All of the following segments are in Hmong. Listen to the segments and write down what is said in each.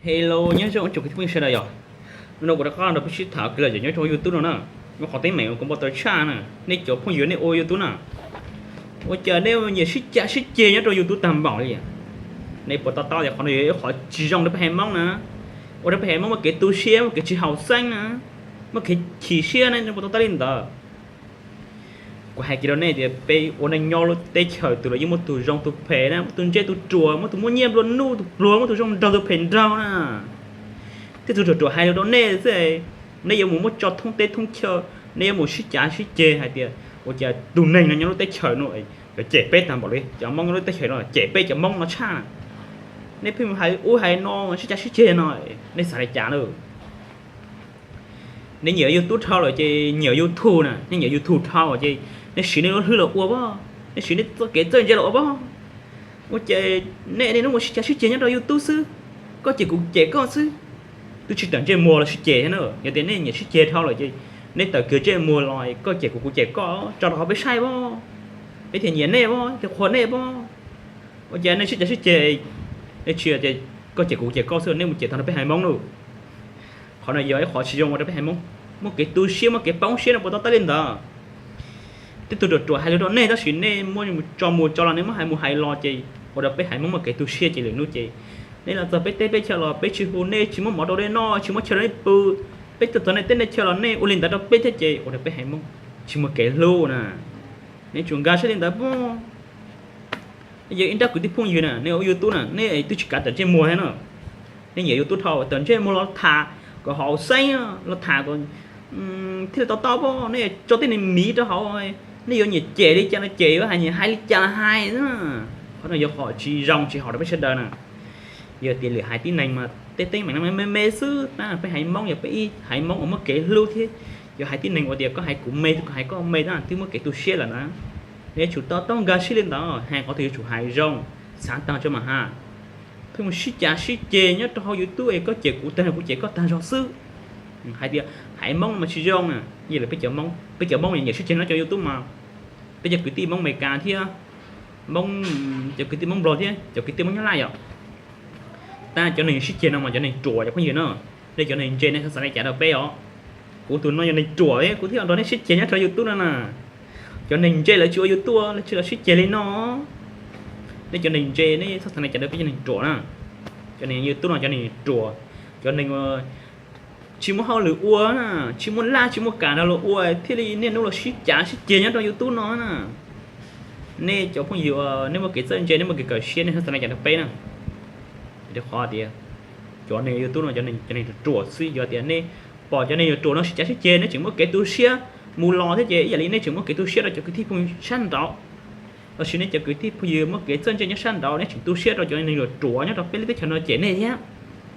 Hello, nyob zoo ib tsoom kwv tij phooj ywg sawv daws yom. Hnub no kuv rov qab los nrog peb sib tham kev lom zem nyob rau YouTube no na. Nyob qhov teeb meem kuv npau taws tshaj na, nej cov phooj ywg nej ua YouTube na, ua cas nej nyiam sib cav sib ceg nyob rau YouTube tag npaum li? Nej puas to taub tias qhov no yog ib qhov tsis zoo rau peb haiv Hmoob na? Ua rau peb haiv Hmoob muaj kev tu siab, muaj kev tsis haum xeeb na, muaj kev chim siab na, nej puas to taub li ntawd? Kuv hais kiag rau nej tias peb ua neej nyob lub teb chaws twg los yeej muaj tus zoo tus phem na, muaj tus ntse tus ruam, muaj tus muaj nyiaj nplua nuj tus pluag, muaj tus zoo nraug tus phem nraug na. Tej tug ruam ruam hais lus rau nej xwb, nej yuav mus muab tso thoob teb thoob chaw, nej yuav mus sib cav sib ceg hais tias ua cas tus neeg no nyob lub teb chaws no yuav cem peb tag npaum li, cov Hmoob nyob lub teb chaws no cem peb cov Hmoob no tshaj. Nej pheej mus hais ub hais no sib cav sib ceg no, nej xav li cas na? Nej nyiam YouTube dhau lawm ces nyiam YouTube na, nej nyiam YouTube dhau ces nej siv nej lub hlwb los ua pob, nej siv nej txoj kev txawj ntse los ua pob. Ua ces nej niaj hnub mus sib cav sib ceg nyob rau YouTube xwb, koj cem kuv kuv cem koj xwb, twb tsis tawm ntsej muag los sib ceg thiab na. Yog tias nej nyiam sib ceg dhau lawm ces nej tawm kiag ntsej muag los koj cem kuv kuv cem koj tso rau hauv peb saib pob, peb thiaj nyiam nej pob, thiaj qhuas nej pob. Ua cas nej sib cav sib ceg, nej tsis tias koj cem kuv kuv cem koj xwb, nej mus cem tag rau peb haiv Hmoob lauj. Qhov no yog ib qhov tsis zoo ua rau peb haiv Hmoob muaj kev tu siab, muaj kev poob siab no puas to taub li ntawd? Tej tug ruam ruam hais lus rau nej tab sis nej muab tso mus tso los nej muab hais mus hais los ces ua rau peb haiv Hmoob muaj kev tu siab ces lwm hnub ces nej los txog peb teb peb chaw los peb tsis hu nej, tsis muab mov rau nej noj, tsis muab chaw rau nej pw, peb tuaj txog nej teb nej chaw los nej ua li ntawd rau peb thiab ces ua rau peb haiv Hmoob tsis muaj kev hlub na. Nej tsum nkag siab li ntawd pob. Yog ib nrab kwv tij phooj ywg na, nej ua YouTube na, nej twb tsis kav tawm ntsej muag thiab na. Nej nyiam YouTube dhau, tawm ntsej muag los tham kom haum xeeb, los tham kom thiaj li to taub pob. Nej tso tej neeg miv rau hauv, nej yuav nyiam cem li cas los cem, yuav hais nyiam hais li cas los hais. Qhov no yog qhov tsis zoo tsis haum rau peb sawv daws na. Yog tias lwm haiv tib neeg mas tej teeb meem no me me xwb na, peb haiv Hmoob yog peb ib haiv Hmoob uas muaj kev hlub thiab. Yog haiv tib neeg ua tias koj hais kuv me, kuv hais koj me na, twb muaj kev tu siab lawm na. Nej yuav tsum to taub nkag siab li ntawd, hais qhov twg yuav tsum hais zoo, xav tag tso mas hais. Pheej mus sib cav sib ceg nyob rau hauv YouTube es koj cem kuv tag zog kuv cem koj tag zog xwb. Hais tias haiv Hmoob mas tsis zoo na, yog li peb cov Hmoob, peb cov Hmoob nyiam sib ceg nyob rau YouTube mas peb cov kwv tij Hmoob Amelikas thiab, Hmoob, cov kwv tij Hmoob Nplog thiab cov kwv tij Hmoob Nyab Laj yom. Tab cov neeg sib ceg no mas cov neeg ruam cov phooj ywg na. Nej cov neeg ntse nej txhob xav li cas rau peb os. Kuv tus no yog neeg ruam thiab kuv thiaj nrog nej sib ceg nyob rau YouTube no na. Cov neeg ntse lawv tsis ua YouTube lawv tsis los sib ceg li no. Nej cov neeg ntse nej txhob xav li cas rau peb cov neeg ruam na. Cov neeg YouTube no cov neeg ruam, cov neeg tsis muaj hauj lwm ua na, tsis muaj laj tsis muaj kam nrog luag ua thiaj li niaj hnub los sib cav sib ceg nyob rau YouTube no na. Nej cov phooj ywg nej muaj kev txawj ntse nej muaj kev kawm siab nej txhob xav li cas rau peb na. Rau qhov tias cov neeg YouTube no cov neeg ruam xwb, yog tias nej pom cov neeg ruam no sib cav sib ceg nej tseem muaj kev tu siab mus los thiab ces ib yam li nej tseem muaj kev tu siab rau cov kwv tij phooj ywg sab nraud. Los sis nej cov kwv tij phooj ywg muaj kev txawj ntse nyob sab nraud nej tseem tu siab rau cov neeg ruam ruam nyob rau peb lub teb chaws no cem nej thiab,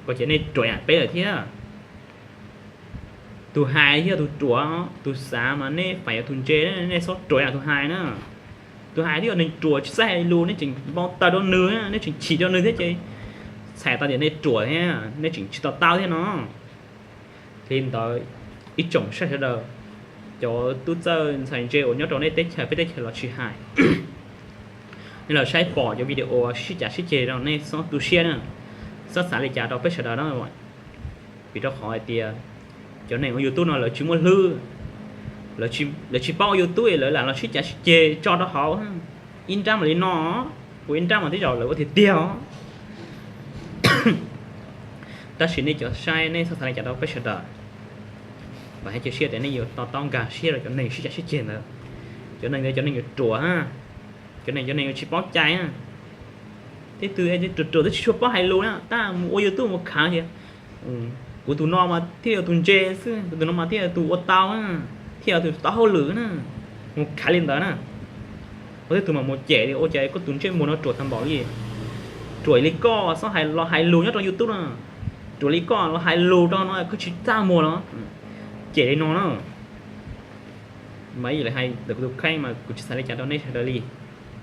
kom cem nej ruam yam peb lawm thiab. Tus hais thiaj yog tus ruam, tus xav mas nej feem yog tus ntse, nej txhob ruam yam tus hais na. Tus hais thiaj yog neeg ruam tsis txawj hais lus, nej tseem npau taws rau nws, nej tseem chim rau nws thiab ces txhais tau tias nej ruam thiab, nej tseem tsis to taub thiab no. Li ntawd, ib tsoom saib sawv daws, cov tub txawj ntxhais ntse uas nyob rau nej teb chaws peb teb chaws los tsis hais, nej los saib pom cov video sib cav sib ceg no nej txhob tu siab na, txhob xav li cas rau peb sawv daws na. Vim rau qhov hais tias cov neeg ua YouTube no lawv tsis muaj hlwb, lawv tsis paub ua YouTube lawv lam los sib cav sib ceg tso rau hauv. Ib nrab mas li no, kuv ib nrab mas tej zaum lawv ua tiag tiag os. Tab sis nej cov saib nej txhob xav li cas rau peb sawv daws. Vam thiab cia siab tias nej yuav to taub nkag siab rau cov neeg sib cav sib ceg ntawd. Cov neeg ntawd cov neeg yuav ruam, cov neeg cov neeg yuav tsis paub cai. Tej tug ruam ruam twb tsis tshua paub hais lus na, tab mus ua YouTube mus khav tias kuv tus no mas thiaj yog tus ntse xwb, kuv tus no mas thiaj yog tus ua tau, thiaj yog tus tau hauj lwm na, mus khav li ntawd na. Ua tej tug mas mus cem li ua cas koj tus ntsej muag no ruam tag npaum li, ruam li koj txhob hais los hais lus nyob rau YouTube no, ruam li koj los hais lus rau no koj tsis txaj muag los, cem li no na. Mas ib yam li hais ntawm kuv tus kheej mas kuv tsis xav li cas rau nej sawv daws li.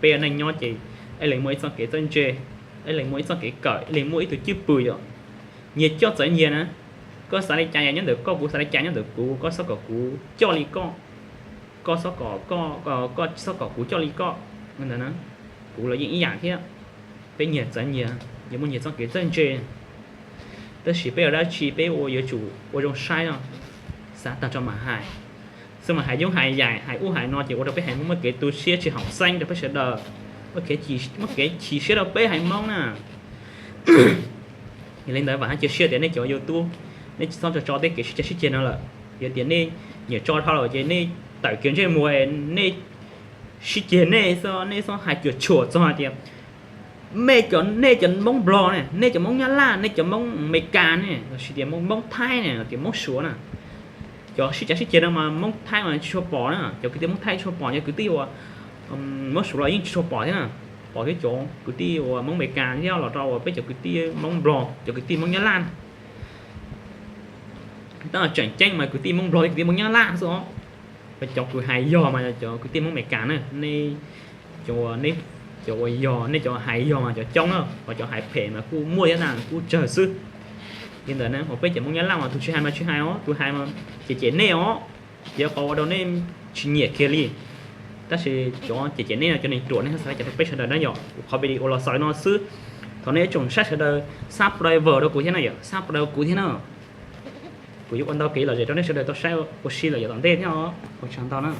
Peb ua neej nyob ces ib leeg muaj ib txoj kev txawj ntse, ib leeg muaj ib txoj kev kawm, ib leeg muaj ib tug cwj pwm yom. Nyias coj txawv nyias na. Koj xav li cas nyob ntawm koj, kuv xav li cas nyob ntawm kuv, koj txhob kom kuv coj li koj, koj txhob kom koj, koj txhob kom kuv coj li koj. Ntawd na, kuv los yeej ib yam thiab. Peb nyias txawv nyias, nyias muaj nyias txoj kev txawj ntse. Tab sis peb ua dab tsi peb ua yuav tsum ua zoo saib no, xav tag tso mam hais. Xwb mas hais yoob hais yaim hais ub hais no ces ua rau peb haiv Hmoob muaj kev tu siab tsis haum xeeb rau peb sawv daws, muaj kev chim siab rau peb haiv Hmoob na. Yog li ntawd vam thiab cia siab tias nej cov YouTube nej tsis txhob tso tso tej kev sib cav sib ceg no lawm. Yog tias nej nyiam tso dhau lawm ces nej tawm kiag ntsej muag, nej sib ceg nej xwb, nej txhob hais cuam tshuam txog hais tias mej cov, nej cov Hmoob Nplog ne, nej cov Hmoob Nyab Laj, nej cov Hmoob Amelikas ne, los sis tias Hmoob Thaib ne, los tias Hmoob Suav na. Cov sib cav sib ceg no mas Hmoob Thaib mas tsis tshua pom na, cov kwv tij Hmoob Thaib tsis tshua pom, cov kwv tij uas Hmoob Suav los yeej tsis tshua pom thiab na. Pom thiab cov kwv tij uas Hmoob Amelikas thiab los rau uas peb cov kwv tij Hmoob Nplog, cov kwv tij Hmoob Nyab Laj na. Tab tseem ceeb mas kwv tij Hmoob Nplog thiab kwv tij Hmoob Nyab Laj xwb os. Cov kuv hais yog mas yog cov kwv tij Hmoob Amelikas na, nej cov, cov uas yog, nej cov hais yog mas cov coob na, ho cov hais phem mas kuj muaj thiab na, kuj tsawg xwb. Li ntawd na, ho peb cov Hmoob Nyab Laj mas tus tsis hais mas tsis hais os, tus hais mas cem cem nej os, ces qhov ua rau nej tsis nyiam kiag li. Tab sis cov cem cem nej no cov neeg ruam nej xav li cas rau peb sawv daws na yom. Kuv qhov video los xaus li no xwb. Thov nej tsoom saib sawv daws subscribe rau kuv thiab na yom, subscribe rau kuv thiab na. Kuv yuav ua ntau kev lom zem rau nej sawv daws tau saib ua si lawm yav tom ntej thiab os. Ua tsaug ntau na.